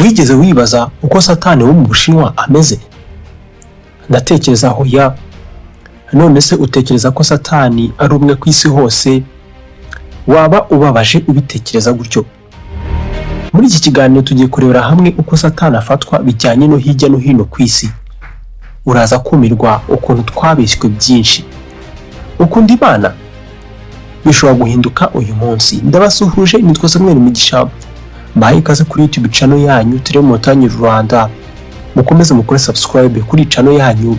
Wigeze wibaza uko Satani wo mu Bushinwa ameze? Ndatekereza hoya. None se utekereza ko Satani ari umwe ku isi hose? Waba ubabaje ubitekereza gutyo. Muri iki kiganiro tugiye kurebera hamwe uko Satani afatwa bijyanye no hirya no hino ku isi. Uraza kumirwa ukuntu twabeshywe byinshi. Ukunda Imana? Bishobora guhinduka uyu munsi. Ndabasuhuje, nitwa Samuel Mugisha. Mbahaye ikaze kuri YouTube channel yanyu Turi Rwanda. Mukomeze mukore subscribe kuri channel yanyu,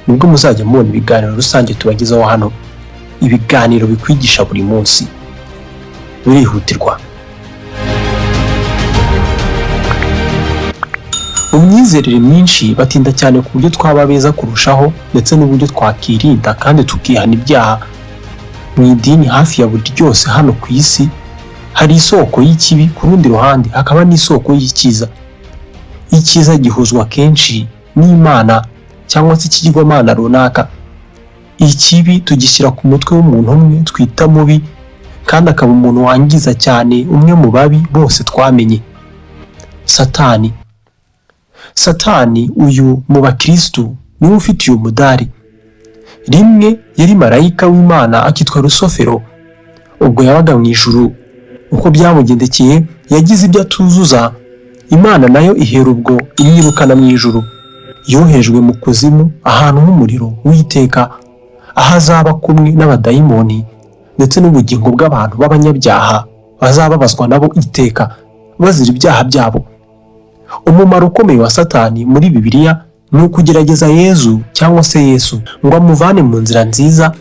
nibwo muzajya mubona ibiganiro rusange tubagezaho hano. Ibiganiro bikwigisha buri munsi. Birihutirwa. Mu myizerere myinshi batinda cyane ku buryo twaba beza kurushaho ndetse n'uburyo twakirinda kandi tukihana ibyaha. Mu idini hafi ya buri ryose hano ku isi hari isoko y'ikibi, ku rundi ruhande hakaba n'isoko y'icyiza. Icyiza gihuzwa kenshi n'Imana cyangwa se ikigirwamana runaka. Ikibi tugishyira ku mutwe w'umuntu umwe twita mubi, kandi akaba umuntu wangiza cyane, umwe mu babi bose twamenye, Satani. Satani uyu mu bakristu niwe ufite uyu mudari. Rimwe yari marayika w'Imana akitwa Rusofero. Ubwo yabaga mu ijuru, uko byamugendekeye yagize ibyo atuzuza, Imana nayo ihera ubwo imwirukana mu ijuru. Yohejwe mu kuzimu, ahantu h'umuriro w'iteka, aho azaba kumwe n'abadayimoni ndetse n'ubugingo bw'abantu b'abanyabyaha bazababazwa nabo iteka bazira ibyaha byabo. Umumaro ukomeye wa Satani muri Bibiliya ni ukugerageza Yezu cyangwa se Yesu ngo amuvane mu nzira nziza,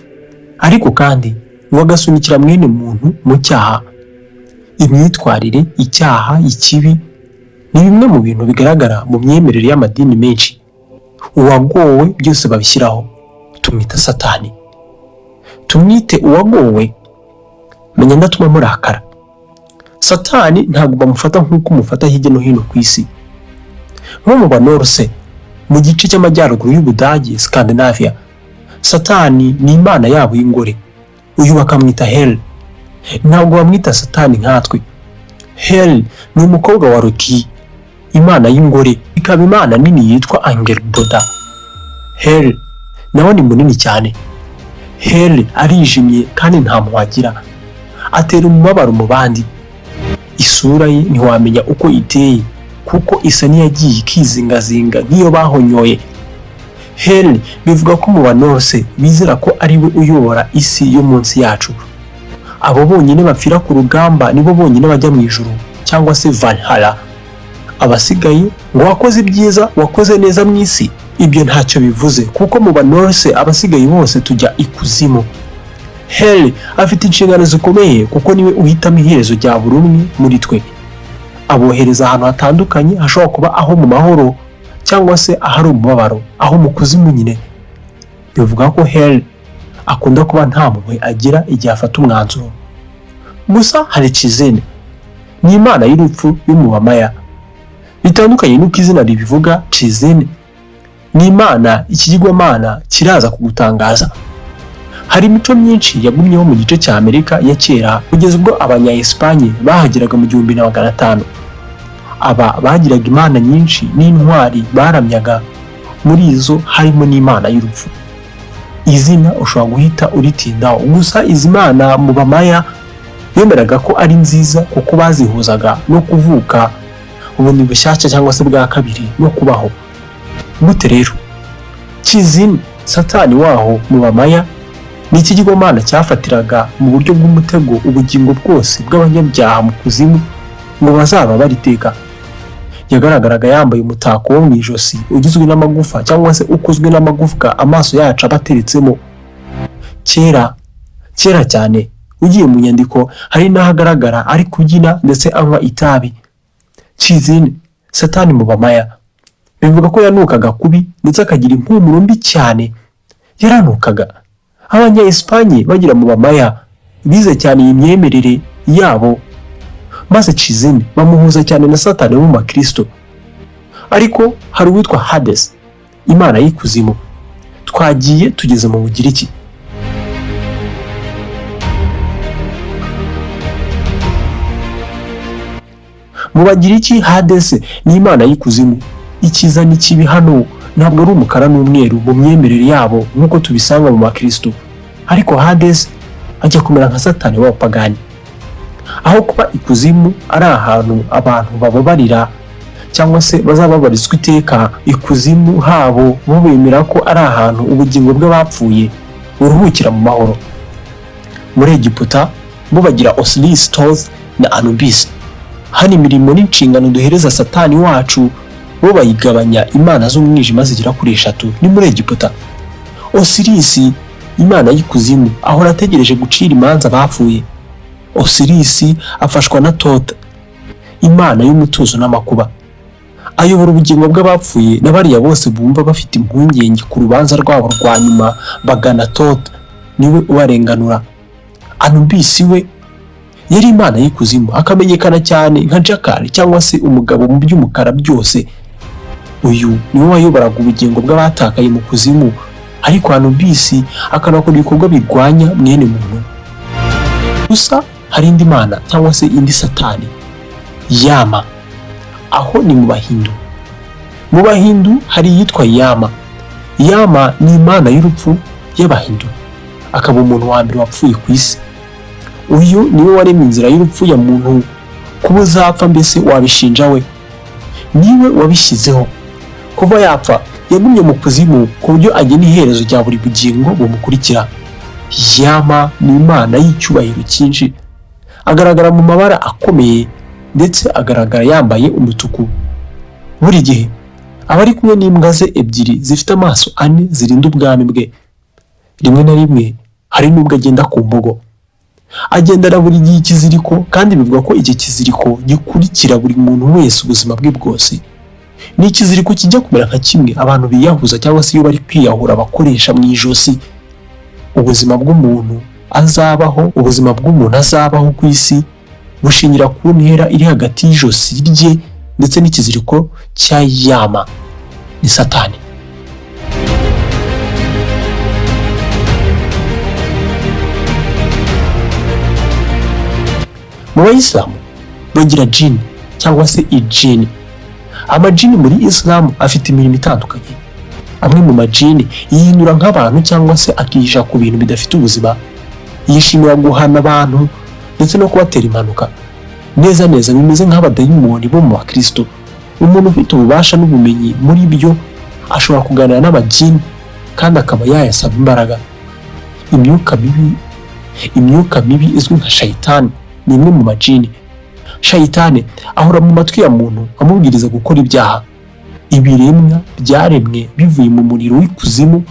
ariko kandi ngo agasunikira mwene muntu mu cyaha. Imyitwarire, icyaha, ikibi ni bimwe mu bintu bigaragara mu myemerere y'amadini menshi. Uwagowe byose babishyiraho, tumwita Satani. Tumwite uwagowe, menya ndatuma murakara. Satani ntabwo bamufata nk'uko umufata hirya no hino ku isi. Nko mu Banorse mu gice cy'amajyaruguru y'Ubudage, Scandinavia, Satani ni imana yabo y'ingore. Uyu bakamwita Hel. Ntabwo bamwita Satani nkatwe. Hel ni umukobwa wa Loki, imana y'ingore, ikaba imana nini yitwa Angelboda. Hel nawe ni munini cyane. Hel arijimye kandi nta mpuhwe agira. Atera umubabaro mu bandi. Isura ye ntiwamenya uko iteye kuko isa n'iyagiye ikizingazinga nk'iyo bahonyoye. Hel bivuga ko mu Banorse bizera ko ari we uyobora isi yo munsi yacu. Abo bonyine bapfira ku rugamba nibo bonyine bajya mu ijuru cyangwa se Valhalla. Abasigaye ngo wakoze ibyiza, wakoze neza mu isi, ibyo ntacyo bivuze kuko mu Banorse abasigaye bose tujya ikuzimu. Hel afite inshingano zikomeye kuko niwe uhitamo iherezo rya buri umwe muri twe. Abohereza ahantu hatandukanye, hashobora kuba aho mu mahoro cyangwa se ahari umubabaro, aho mu kuzimu nyine. Bivuga ko Hel akunda kuba nta mpuhwe agira igihe afata umwanzuro. Gusa hari Chizene, ni imana y'urupfu yo mu Bamaya. Bitandukanye n'uko izina ribivuga, Chizene ni imana, ikigirwamana kiraza kugutangaza. Hari imico myinshi yagumyeho mu gice cya Amerika ya kera kugeza ubwo abanya-Espagne bahageraga mu 1500. Aba bagiraga imana nyinshi n'intwari baramyaga, muri izo harimo n'imana y'urupfu. Izina ushobora guhita uritindaho, gusa izi mana mu Bamaya bemeraga ko ari nziza kuko bazihuzaga no kuvuka ubundi bushyashya cyangwa se bwa kabiri no kubaho. Gute rero? Kizini, Satani waho mu Bamaya, ni ikigirwamana cyafatiraga mu buryo bw'umutego ubugingo bwose bw'abanyabyaha mu kuzimu ngo bazaba bariteka. Yagaragaraga yambaye umutako wo mu ijosi ugizwe n'amagufa cyangwa se ukozwe n'amagufwa amaso yacu aba ateretsemo. Kera kera cyane ugiye mu nyandiko hari n'ahagaragara ari kubyina ndetse anywa itabi. Kizini, Satani mu Bamaya, bivuga ko yanukaga kubi ndetse akagira impumuro mbi cyane. Yaranukaga. Abanya-Espagne bagira mu Bamaya bize cyane iyi myemerere yabo, maze Chizini bamuhuza cyane na Satani wo mu Bakristo. Ariko hari uwitwa Hades, imana y'ikuzimu. Twagiye tugeze mu Bugiriki. Mu Mu Bagiriki, Hades ni imana y'ikuzimu. Icyiza n'ikibi hano ntabwo ari umukara n'umweru mu myemerere yabo nk'uko tubisanga mu bakristo, ariko Hades ajya kumera nka Satani w'abapagani. Aho kuba ikuzimu ari ahantu abantu bababarira cyangwa se bazababarizwa iteka, ikuzimu habo bo bemera ko ari ahantu ubugingo bw'abapfuye buruhukira mu mahoro. Muri Egiputa bo bagira Osiris, Thoth na Anubis. Hano imirimo n'inshingano duhereza Satani wacu bo bayigabanya imana z'umwijima zigera kuri eshatu. Ni muri Egiputa. Osiris, imana y'ikuzimu, ahora ategereje gucira imanza abapfuye. Osiris afashwa na Thoth, imana y'umutuzo n'amakuba. Ayobora ubugingo bw'abapfuye, na bariya bose bumva bafite impungenge ku rubanza rwabo rwa nyuma bagana Thoth, niwe ubarenganura. Anubis we yari imana y'ikuzimu, akamenyekana cyane nka Jackal cyangwa se umugabo mu by'umukara byose. Uyu niwe wayoboraga ubugingo bw'abatakaye mu kuzimu, ariko Anubis akanakora ibikorwa birwanya mwene muntu. Gusa hari indi mana cyangwa se indi satani, Yama. Aho ni mu Bahindu. Mu Bahindu hari iyitwa Yama. Yama ni imana y'urupfu y'Abahindu, akaba umuntu wa mbere wapfuye ku isi. Uyu niwe waremye inzira y'urupfu ya muntu, kuba uzapfa mbese wabishinja we, niwe wabishyizeho. Kuva yapfa yagumye mu kuzimu ku buryo agena iherezo rya buri bugingo bumukurikira. Yama ni imana y'icyubahiro cyinshi, agaragara mu mabara akomeye ndetse agaragara yambaye umutuku. Buri gihe aba ari kumwe n'imbwa ze ebyiri zifite amaso ane zirinda ubwami bwe. Rimwe na rimwe hari n'ubwo agenda ku mbogo. Agendana buri gihe ikiziriko, kandi bivuga ko iki kiziriko gikurikira buri muntu wese ubuzima bwe bwose. Ni ikiziriko kijya kumera nka kimwe abantu biyahuza cyangwa se iyo bari kwiyahura bakoresha mu ijosi. Ubuzima bw'umuntu azabaho ku isi bushingira ku ntera iri hagati y'ijosi rye ndetse n'ikiziriko cya Yama, ni Satani. Mu Bayisilamu bagira jini cyangwa se ijini. Amajini muri Isilamu afite imirimo itandukanye. Amwe mu majini yihindura nk'abantu cyangwa se akihisha ku bintu bidafite ubuzima. Yishimira guhana abantu ndetse no kubatera impanuka. Neza neza bimeze nk'abadayimoni bo mu bakristo. Umuntu ufite ububasha n'ubumenyi muri byo ashobora kuganira n'amajini kandi akaba yayasaba imbaraga. Imyuka mibi izwi nka shayitani ni imwe mu majini. Shayitani ahora mu matwi ya muntu amubwiriza gukora ibyaha. Ibiremwa byaremwe bivuye mu muriro w'ikuzimu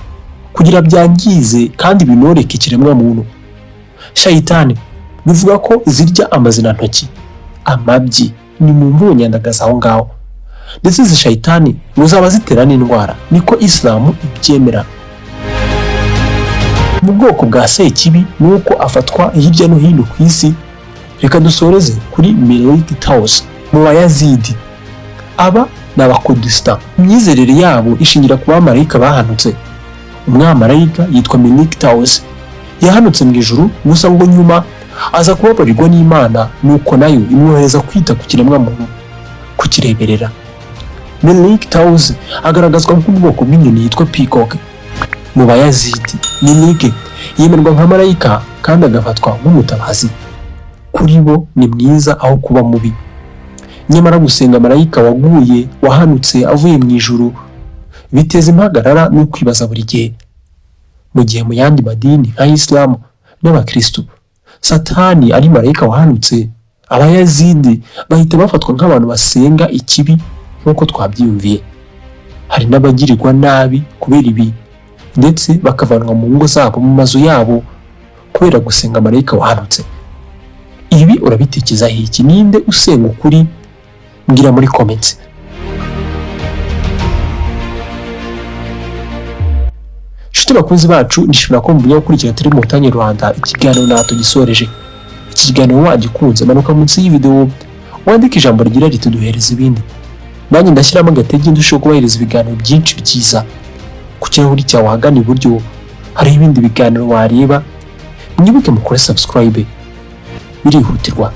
kugira byangize kandi binoreke ikiremwa muntu. Shayitani bivuga ko zirya amazinantoki, amabyi, ni mu mvugo nyandagazi aho ngaho. Ndetse izi shayitani ngo zaba zitera n'indwara, niko Isilamu ibyemera. Mu bwoko bwa Sekibi ni uko afatwa hirya no hino ku isi. Reka dusoreze kuri Melik Taus mu Bayazidi. Aba ni Abakurdistan. Imyizerere yabo ishingira ku bamarayika bahanutse. Umwamarayika yitwa Melik Taus yahanutse mu ijuru, gusa ngo nyuma aza kubabarirwa n'Imana, nuko nayo imwohereza kwita ku kiremwamuntu, kukireberera. Melik Taus agaragazwa nk'ubwoko bw'inyoni yitwa peacock. Mu Bayazidi, Melik yemerwa nka marayika kandi agafatwa nk'umutabazi. Kuri bo ni mwiza aho kuba mubi. Nyamara gusenga marayika waguye, wahanutse avuye mu ijuru, biteza impagarara no kwibaza buri gihe. Mu gihe mu yandi madini nka Isilamu n'Abakristo Satani ari marayika wahanutse, Abayazidi bahita bafatwa nk'abantu basenga ikibi nk'uko twabyiyumviye. Hari n'abagirirwa nabi kubera ibi, ndetse bakavanwa mu ngo zabo, mu mazu yabo, kubera gusenga marayika wahanutse. Ibi urabitekerezaho iki? Ninde usenga ukuri? Mbwira muri comments. Nshuti bakunzi bacu, nishimira ko mugumya gukurikira Turi Montagne Rwanda. Ikiganiro natwe gisoreje. Iki kiganiro wagikunze, manuka munsi y'iyi wandike ijambo rigira riti duhereza ibindi, nanjye ndashyiramo agatege ndusheho kubahereza ibiganiro byinshi byiza. Ku kirahuri cyawe ahagana iburyo hariho ibindi biganiro wareba. Mwibuke mukore subscribe, birihutirwa.